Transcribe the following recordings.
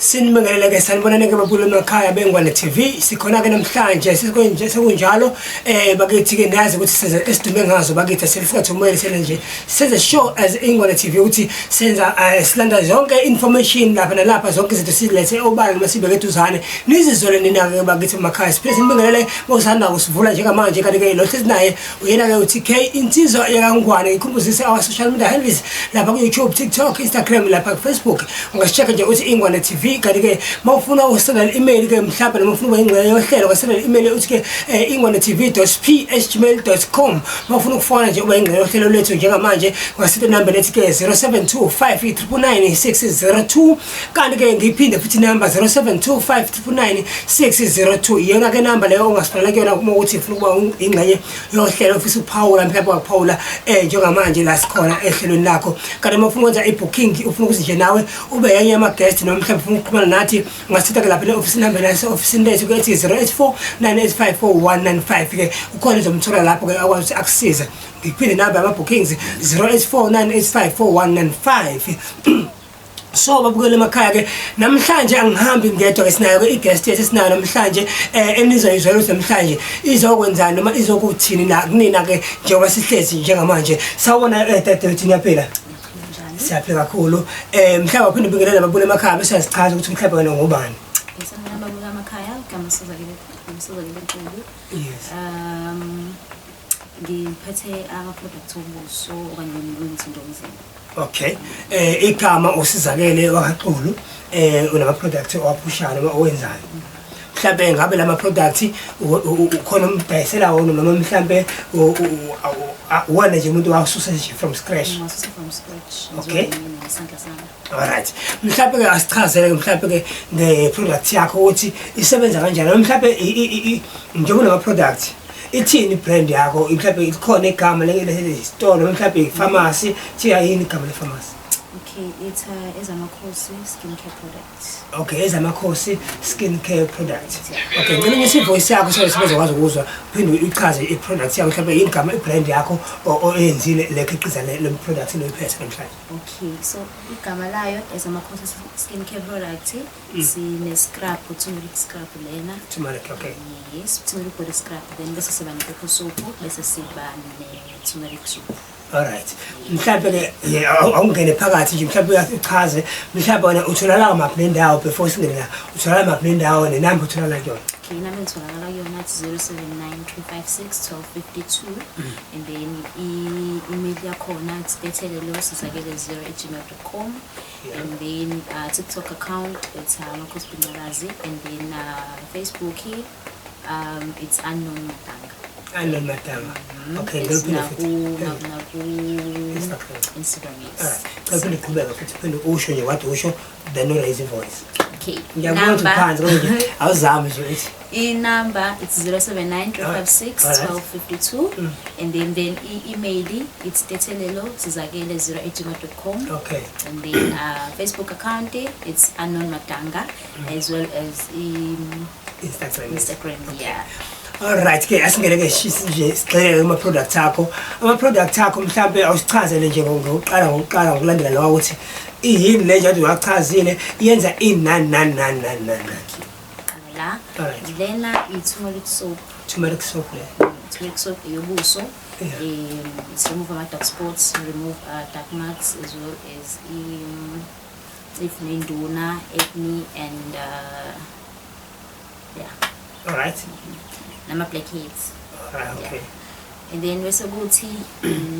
Sinibingelele-ke, sanibonani-ke babukeli emakhaya beNgwane TV. Sikhona-ke namhlanje sekunje sekunjalo, bakithi-ke niyazi ukuthi senza esidume ngazo bakithi, asilifika thumele sele nje senze show as iNgwane TV ukuthi senza, silanda zonke information lapha nalapha, zonke izinto silethe obala noma sibeke eduzane, nizizwele nina-ke bakithi emakhaya. Siphinde sinibingelele bosanda kusivula njengamanje. Kanti-ke lo hlezi naye uyena-ke uTK, insizwa yakaNgwane. Ngikhumbuzise our social media handles lapha ku-YouTube, TikTok, Instagram, lapha ku-Facebook ungasi-check nje uthi Ingwane TV. Kanti-ke uma ufuna ukusendela i-email-ke mhlawumbe, noma ufuna ukuba ingxenye yohlelo, ungasendela i-email uthi-ke ingwanetv.p@gmail.com. Uma ufuna ukufona nje uba ingxenye yohlelo lethu njengamanje, ungasenda inamba lethi-ke 072 5 602. Kanti-ke ngiphinde futhi inamba 072 5 602, iyona-ke namba leyo ongasifonela kuyona uma ukuthi ufuna ukuba ingxenye yohlelo, ufisa ukuphawula mhlawumbe, wakuphawula njengamanje la sikhona ehlelweni lakho. Kanti uma ufuna ukwenza i-booking, ufuna ukuthi nje nawe ube yenye yama-guest, noma mhlawumbe ufuna ukuxhumana nathi, ungasithatha-ke lapha ne-ofisini number nase-ofisini lethu ke ethi 084 985 4195. Ke ukhona ezomthola lapho-ke akwazi ukuthi akusize. Ngiphinde namba yama-bookings 084 985 4195. So babukele emakhaya ke, namhlanje angihambi ngedwa ke, sinayo ke i-guest yethu esinayo namhlanje, enizoyizwela ukuthi namhlanje izokwenzani noma izokuthini la kunina ke njengoba sihlezi njengamanje. Sawubona, dadewethu, niyaphila? Njani? Siyaphila kakhulu. Mhlawumbe uphinde ubingelele ababukeli emakhaya bese uyasichaza ukuthi mhlawumbe wena ngubani. Ngisanibona ababukeli emakhaya, igama Sizakele Ntuli. Ngiphethe ama-products obuso okanye umthindo womzimba. Okay, igama uSizakele wakaXulu, unama products owaphushayo noma owenzayo. Mhlambe ngabe lama products ukhona umdayisela wona, noma mhlambe wena nje umuntu wasusa nje from scratch? Ngasusa from scratch. Okay. Ngesandla sami. Alright, mhlambe ke asichazele ke mhlambe ke nge-product yakho ukuthi isebenza kanjani, noma mhlambe njengoba unama product, ithini i-brand yakho? Mhlambe ikhona igama lesitolo noma mhlambe i-pharmacy, thiya yini igama le-pharmacy? Okay, it's Ezamakhosi Skincare Products. Okay, Ezamakhosi Skin Care Product. Okay, ngicela unyuse i-voice yakho so sebezokwazi ukuzwa, uphinde uyichaze i-product yakho, mhlawumbe yini igama i-brand yakho oyenzile lekhiqiza le product loyiphethe namhlanje. Okay, so igama layo Ezamakhosi Skincare Product. Sine scrub, turmeric scrub lena. Turmeric, okay. Yes, turmeric body scrub. Then bese siba ne-pepper soap, bese siba ne-turmeric soap. Alright, mhlawumbe ke awungene phakathi nje, mhlawumbe uchaze mhlawumbe wena utholakala maphi nendawo. Before singene la, utholakala maphi nendawo nenamba utholakala kuyona? Okay, inamba engitholakala kuyona it's 079 356 1252, and then i-email yakhona it's bethelelo sizakele0@gmail.com. And then TikTok account, it's Makhosi Bincalazi, and then Facebook, it's Unknown Matanga. Unknown Matanga, okay. It's Ngicela uphinde futhi. Naku Instagram. Instagram, yes. Alright, cela uphinde uqhubeke futhi, uphinde usho nje wathi usho, then u-raise i-voice. Okay. Ngiyakubona ukuthi uphansi kodwa nje awuzame nje uthi. I-number it's 079 356 1252, and then i-email, it's tethelelo sizakele 0@gmail.com. And then Facebook account, it's Unknown Matanga, as well as Instagram. Instagram, yeah. Alright ke, asingene ke shisi nje, sigxileke kuma products akho. Ama products akho mhlambe awusichazele nje ngokuqala ngokulandela lawa ukuthi iyini le nje wachazile, iyenza ini, nani nani nani nani nani nani. La lena i-turmeric soap. Turmeric soap le. Turmeric soap eyobuso. It's remove ama dark spots, remove dark marks, as well as if nenduna, acne and yeah. Nama blackheads. Alright, okay. And then bese kuthi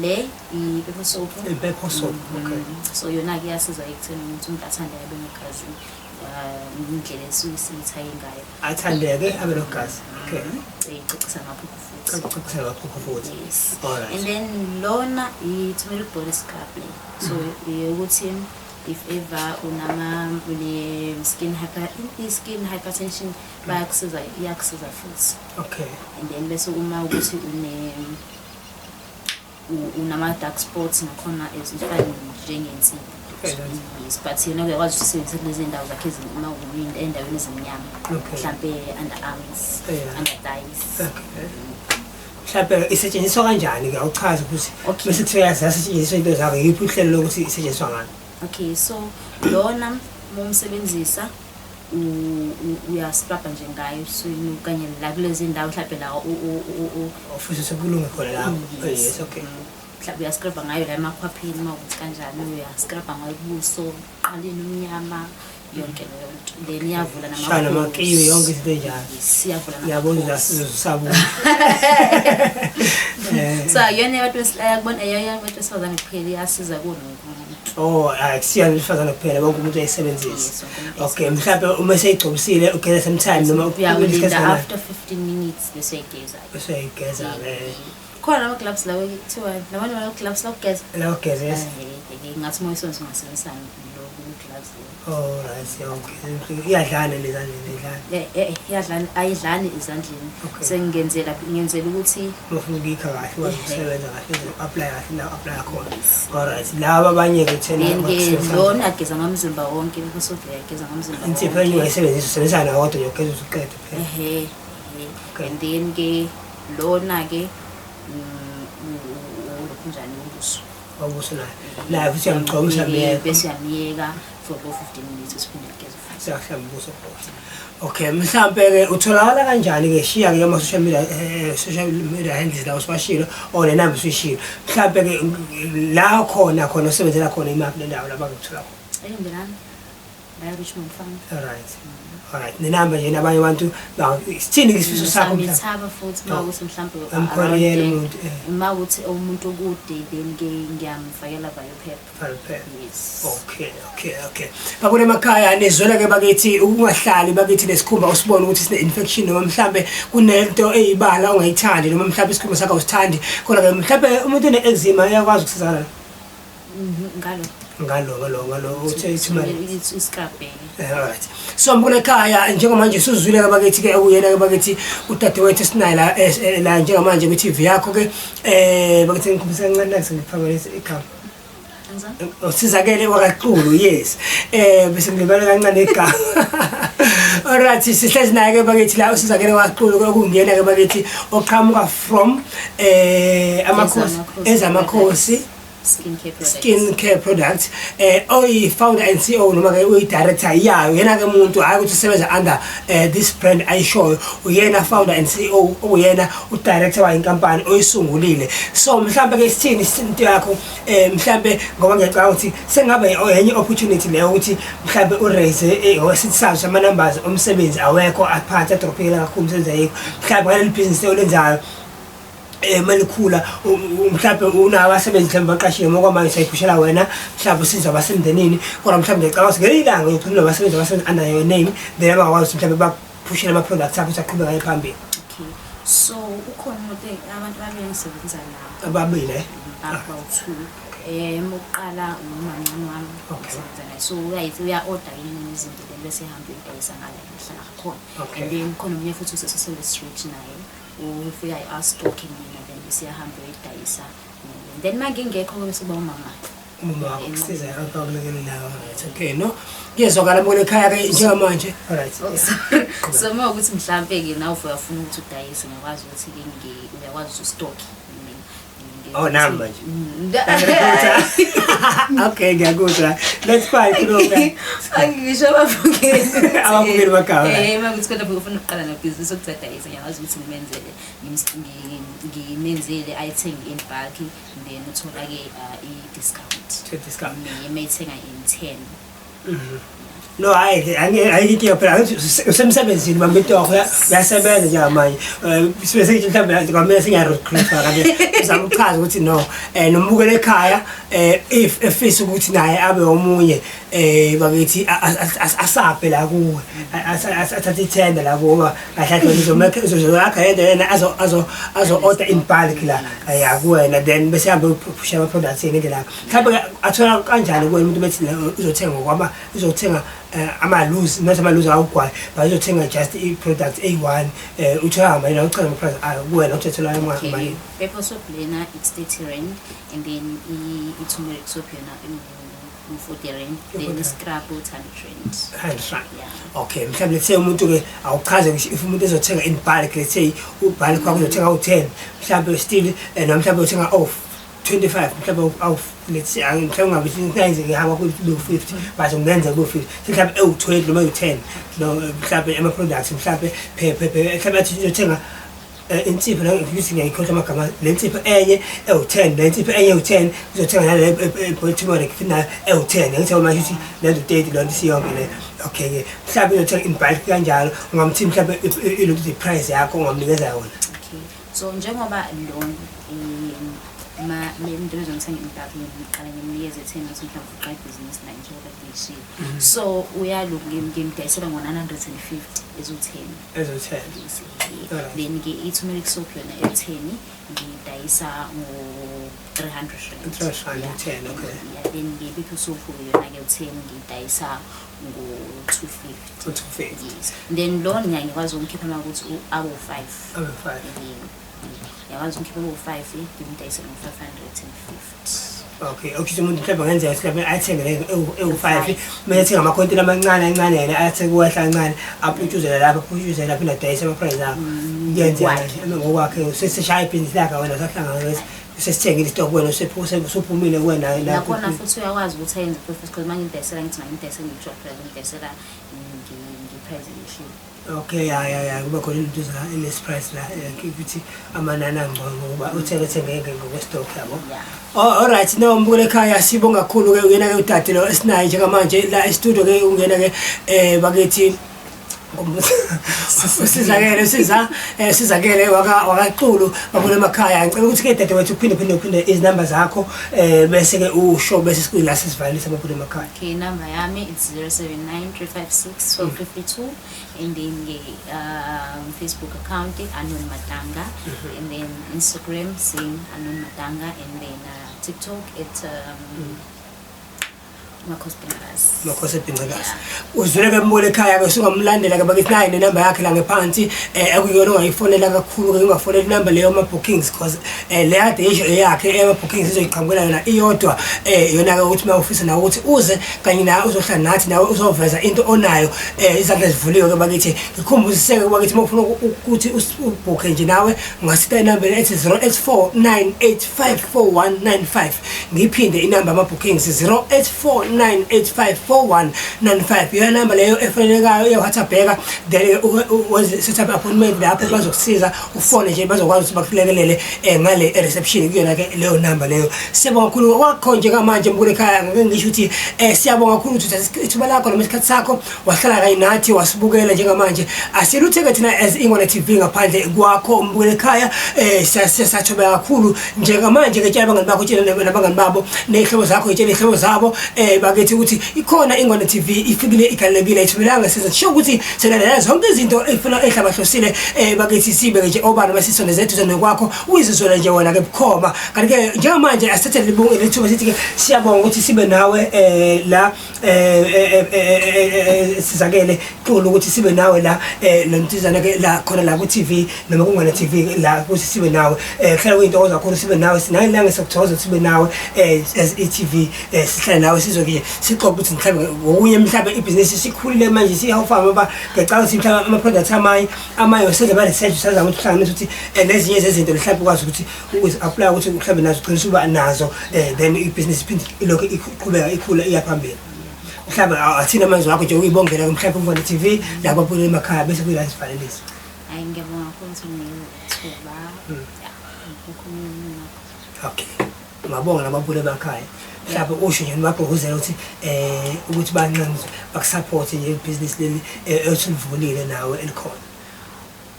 le i-pepper soap. I-pepper soap, okay. So yona ke iyasiza ekutheni ukuthi umuntu athande abe negazi, indlela esuke siyithaye ngayo. Athandeke abe nogazi. Okay. Icecisa amaphupho futhi. Cecisa amaphupho futhi. Yes. Alright. And then lona i-turmeric body scrub le. So ukuthi if ever unama une skin hyper i-skin hypertension, bayakusiza, iyakusiza futhi. And then bese uma ukuthi unama dark spots nakhona ezifana njengensipho. Yes, but yena uyakwazi ukusebenzisa kulezi ndawo zakhe uma endaweni ezimnyama. Mhlampe under arms, under thighs. Okay. Mhlampe isetshenziswa kanjani ke? Awuchaze ukuthi bese kuthiwa yasetshenziswa into zakho, yiphi uhlelo lokuthi isetshenziswa ngalo? Okay, so lona uma umsebenzisa Uyascrub nje ngayo ebusweni okanye la kulezi ndawo mhlawumbe la Ofisa sekulunge khona lapho. Yes. Yes, okay. Mhlawumbe uyascrub ngayo la emakhwapheni, uma ukuthi kanjani, uyascrub ngayo ubuso, qaleni umnyama, yonke leyo nto. Then iyavula. Shaya namakiwi, yonke izinto enjalo. Yes, iyavula. Ngiyabona. Nama-pores. Uzasabuna. So akuyona abantu yakubona, abantu besifazane kuphela, iyasiza kuwo wonke umuntu. Oh, akusiyona besifazane kuphela, wonke umuntu uyayisebenzisa. Yes, wonke umuntu. Okay, mhlawumbe uma seyigcobisile ugeza sometime noma Uyakulinda after 15 minutes bese uyayigeza. Bese uyayigeza ke. Khona nama-gloves lawo kuthiwa namanye ama-gloves lokugeza. La ugeza, yes. Ngathi uma uyisebenzisa ungasebenzisa loku gloves. Oh, right, okay. Iyadlana lezandleni, idlana. Iyadlana, ayidlani ezandleni. Okay. Sengingenzela ngenzela ukuthi Uma ufuna ukuyikha kahle, ukwazi ukusebenza kahle, apply kahle la apply khona. Alright, laba abanye ke thena. Then ke lona ageza ngomzimba wonke, bese uyageza ngomzimba. Insipho enye ungayisebenzisa, usebenzisa nawo kodwa nje ugeza usuqede phela. Ehe. Okay. And then ke lona ke ulokhu njani ubuso. Wabuso naye. Naye futhi uyamgcoba, usiyamyeka. Bese uyamyeka for about 15 minutes, usiphinde ugeze futhi. Siyahlamba ubuso futhi. Okay, mhlambe ke utholakala kanjani ke? Shiya ke ama social media handles la usibashilo or le number usishilo. Mhlambe ke la khona khona usebenzela khona, imaphi le ndawo la bakuthola khona? ELindelani la Richmond Farm. Alright. Nenamba nje nabanye abantu sithini ke isifiso sakho mhlawumbe? Ngithaba futhi uma ukuthi mhlawumbe Amkhoriyele umuntu. Uma ukuthi umuntu okude, then ke ngiyamfakela via Pep. Perfect. Yes. Okay. Babone emakhaya, nizwela ke bakithi, ukungahlali bakithi nesikhumba usibone ukuthi sine infection noma mhlambe kunento eyibala ongayithandi noma mhlambe isikhumba sakho awusithandi. Kodwa ke mhlambe umuntu one eczema uyakwazi ukusizakala. Ngalo. Ngalo uthe ithumela. I-scrub. Alright. So mbona ekhaya, njengamanje usuzwile ke bakithi ke ukuyena ke bakithi udadewethu esinaye la la njengamanje ku TV yakho ke, bakithi, ngikhombisa kancane la sengiphakamisa igama. Usizakele wakaXulu, yes. Bese ngilibala kancane igama. Alright, sihlezi naye ke bakithi la, usizakele wakaXulu, okungiyena ke bakithi oqhamuka from amakhosi ezamakhosi Skin care products. Skin care products, oyi founder and CEO noma ke uyi director yayo. Yena ke umuntu, hayi ukuthi usebenza under this brand ayishoyo, uyena founder and CEO, uyena u director wayo inkampani oyisungulile. So mhlambe ke sithini into yakho, mhlambe ngoba ngiyacabanga ukuthi sengabe enye opportunity leyo ukuthi mhlambe u raise sithi sazi ama numbers omsebenzi awekho, aphansi, adrophile kakhulu, umsebenzi ayikho, mhlambe ngaleli business olenzayo malikhula mhlawumbe unawo abasebenzi mhlawumbe baqashile, ngokwamanje sayiphushela wena, mhlawumbe usizo abasemndenini, kodwa mhlawumbe ngiyacabanga ukuthi ngelinye ilanga uyogcina abasebenzi abasebenza under your name, then abangakwazi ukuthi mhlawumbe baphushele ama-products akho ukuthi aqhubeke aye phambili. Okay, so ukhona umuntu, abantu ababili engisebenza nabo. Ababili, eh? Abawu-two. Okokuqala umamncane wami. Ngisebenza naye, so uya-order yini izinto, then bese ehamba uyidayisa ngala ngihlala khona. And then khona omunye futhi usesele street naye, ufika a-stocke mina, then bese iyahamba uyoyidayisa. And then uma ngingekho, bese kuba umama. Umama wakho kusiza akulekelelayo. Alright, okay, no, kuyezwakala mbona ekhaya-ke njengamanje. Alright. Oh, sorry. So uma ukuthi mhlampe-ke nawe uyafuna ukuthi udayise, ngiyakwazi ukuthi-ke uyakwazi ukuthi u-stocke. Oh, namba nje. Okay, ngiyakuzwa, that's fine, khuluma. Angisho ababukeli. Ababukeli bakhaya. Uma kuthi khona ufuna ukuqala nebhizinisi ukuthi adayise, ngiyakwazi ukuthi ngimenzele ngimenzele ayithenge in bulk, then uthola-ke i-discount. Discount. Uma ethenga in 10. No, hayi, ayikho inkinga phela, angithi usemsebenzini, bamba itoho, uyasebenza njengamanje. Sibe sengithi mhlawumbe kwamele singiya-recruit-a, kanti uzama ukuchaza ukuthi no, nombukela ekhaya, if efisa ukuthi naye abe omunye bakithi asaphe la kuwe, athathe ithenda la kuwe, ngoba kahle kahle uzomakha yena yena azo order in bulk la yakuwena, then bese hambe uphusha ama-products ngendlela yakho. Mhlawumbe athola kanjani kuwena umuntu bethi uzothenga ngokwama, uzothenga ama-loose, not ama-loose awugwayi, but uzothenga just i-product eyi-one, uthola ngamalini? Awuchaze ama-price ayo kuwena, uthethelwa Okay, malini? Pepper soap lena it's R30 and then i-turmeric soap yona u-R40, then i-scrub u-R100. R100. Yeah. Okay, mhlawumbe let's say umuntu-ke, awuchaze ngisho if umuntu ezothenga in bulk, let's say u-bulk wakho uzothenga u-10 mhlawumbe still, noma mhlawumbe uthenga off 25 mhlawumbe awu let's say mhlawumbe ngabe singayenze ngihamba ku 50, but kungenza ku 50, mhlawumbe ewu 20 noma ewu 10, no, mhlawumbe ama products, mhlawumbe mhlawumbe athi uzothenga insipho la, ngithi ngiyayikhohlwa amagama, le nsipho enye ewu-10, le nsipho enye ewu-10, uzothenga nale turmeric futhi nayo ewu-10. Ngithi manje ukuthi lento 30, lonto isiyonke le. Okay-ke, mhlawumbe uzothenga in bulk kanjalo, ungamthini mhlawumbe ilento i-price yakho ungamnikeza yona? Okay, so njengoba lo ma umuntu ezongithenga in bulk, ngiqala ngimnikeze 10, ukuthi mhlawumbe uqala ibhizinisi naye njengoba ngishilo, so uyalunga, ngimdayisela ngo-950 ezu-10. Ezo-10. Yes. Alright. Then-ke i-turmeric soap yona ewu-10 ngiyidayisa ngo-R300. 300 rand, 10, okay. Yeah, then-ke i-pepper soup yona-ke ewu-10 ngiyidayisa ngo-250. 250. Yes, then lo ngiyakwazi ukumkhipha uma kuthi awu-5. Abe 5. Ngiyakwazi ukumkhipha awu-5, ngimdayisele ngo-550. Okay, okusho umuntu mhlawumbe angenzeka mhlawumbe athenge le ewu-5, mele ethenga amakhontela amancane ancane, yena athe kuwehla kancane, aputshuzela lapha, aputshuzela lapha, adayise ama-price akho. Kuyenzeka. Ngokwakhe. Ngokwakhe, sesishaya ibhizinisi lakhe, wena sahlangana sesithengile i-stock, wena usuphumile kuwena. Nakhona futhi uyakwazi ukuthi ayenze profit, because uma ngimdayisela, ngithi mangimdayisele ngi-drop price, ngimdayisela nge-price eyehlile. Okay, ya, kuba khona into la less price la, ukuthi amanani angcono ngoba uthenge thenge ngokwe-stock yabo. Yeah. Oh, alright, no, mbukele ekhaya, sibonga kakhulu ke uyena ke udade lo esinaye njengamanje la e-studio ke, ungena ke bakithi usizakele usiza sizakele wakaXulu babona emakhaya. Ngicela ukuthi ke dadewethu uphinde phinde uphinde izinamba zakho, bese ke usho, bese sikuyila sisivalelisa ababukeli emakhaya. Okay, number yami it's 079 356 1252, and then ke Facebook account Anon Matanga, and then Instagram same Anon Matanga, and then TikTok it's Makhosi Bhincakazi. Makhosi Bhincakazi. Uzwele ke mbukeli ekhaya ke, usungamlandela ke bakithi, nayi nenamba yakhe la ngephansi, ekuyona ongayifonela kakhulu ke, ungafonela inamba leyo ama bookings, because le ade isho eyakhe ema bookings izoyiqhamukela yona iyodwa, yona ke ukuthi mawufisa nawe ukuthi uze kanye nawe uzohlala nathi, nawe uzoveza into onayo, izandla zivuliwe ke bakithi. Ngikhumbuziseke bakithi, mawufuna ukuthi ubhukhe nje nawe ungasita inamba ethi 0849854195. Ngiphinde inamba ama bookings, 0849854195, iyona namba leyo efanelekayo ye-WhatsApp. Bheka then wenze set up appointment lapho, bazokusiza, ufone nje, bazokwazi ukuthi bakulekelele ngale e-reception kuyona ke leyo namba leyo. Siyabonga kakhulu kwakho njengamanje mbukeli ekhaya. Ngeke ngisho ukuthi siyabonga kakhulu ukuthi uthathe ithuba lakho noma isikhathi sakho wahlala kanye nathi wasibukela njengamanje. Asiluthe-ke thina as Ingwane TV ngaphandle kwakho mbukeli ekhaya. Siyathobeka kakhulu njengamanje ke. Tshela abangani bakho, tshela nabangani babo, ney'hlobo zakho, itshela iy'hlobo zabo bakithi ukuthi ikhona Ingwane TV, ifikile, igalelekile, ayithumelanga size sho ukuthi silalela zonke izinto ey'funa ey'hlabahlosile bakithi, sibeke nje obani basisondeze eduze nokwakho, uyizizwele nje wena ke bukhoma. Kanti-ke njengamanje asithathe lithuba sithi-ke siyabonga ukuthi sibe nawe la sizakele Xulu, ukuthi sibe nawe la nontizana ke la khona la ku TV noma kungana TV la, ukuthi sibe nawe, kuhlala kuyintokozo kakhulu sibe nawe sinayo ilanga, siyakuthokoza ukuthi sibe nawe as e-TV, sihlale nawe sizoke sixoxe ukuthi mhlawumbe ngokunye, mhlawumbe ibhizinisi sikhulile manje siyawufama, ngoba ngiyacabanga ukuthi mhlawumbe ama-products amanye usenze ba-research, usazama ukuthi uhlanganise ukuthi nezinye zezinto mhlawumbe ukwazi ukuthi uzi-apply, ukuthi mhlawumbe nazo ugcine usuba nazo, then ibhizinisi iphinde ilokhu iqhubeka ikhula iya phambili. Mhlawumbe athini amazwi akho nje uyibongela mhlawumbe Ingwane TV nababukeli emakhaya, bese kuyila sivalelisa. Hayi, ngiyabonga kakhulu ukuthi unginike ithuba ya ukukhuluma nakho. Okay, ungabonga nababukeli emakhaya, mhlawumbe usho nje nibagqugquzela ukuthi ukuthi banxenxe bakusupport nje ibhizinisi leli osulivulile nawe elikhona.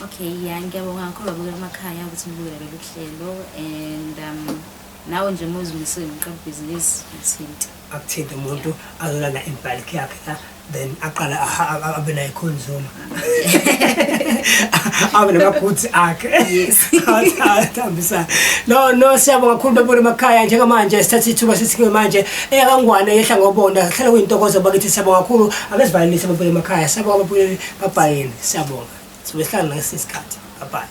Okay, ya, ngiyabonga kakhulu babukeli emakhaya ukuthi nibukele lolu hlelo, and nawe nje uma uzimisele uqala ibhizinisi, uthinte. Akuthinte umuntu azolanda in bulk yakhe la, then aqala abe nayo consumer, abe nama-goods akhe. Yes. Athambisa. No, siyabonga kakhulu babukeli emakhaya. Njengamanje sithatha ithuba sithi manje eyakangwane yehla ngobonda, hlala kuyintokozo bakithi. Siyabonga kakhulu, ake sivalelise babukeli emakhaya. Siyabonga babukeli, babhayini, siyabonga, sobe sihlala ngalesi sikhathi. Bye bye.